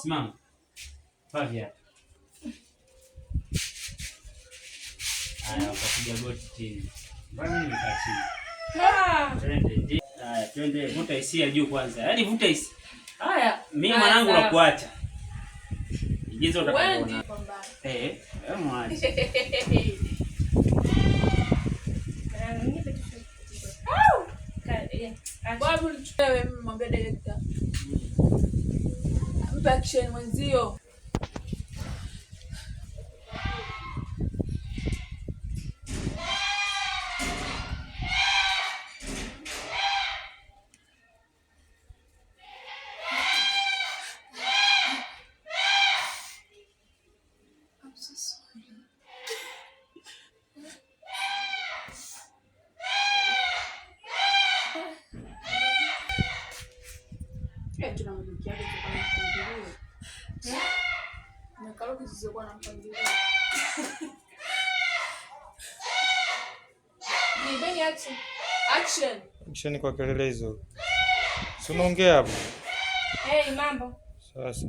Simama. Vaa viatu. Haya, ukapiga goti chini. Mbona mimi nimekaa chini? Twende. Haya, twende, vuta hisia juu kwanza. Yaani vuta hisia. Haya, mimi mwanangu nakuacha. Igiza utakapoona. Eh, wewe mwache. Babu, wewe mwambie director. Mpe action mwenzio. I'm so sorry. Na karoti zisizokuwa na mpangilio. Nibeni action. Action. Action kwa kelele hizo. Si unaongea hapo? Hey, mambo. Sasa.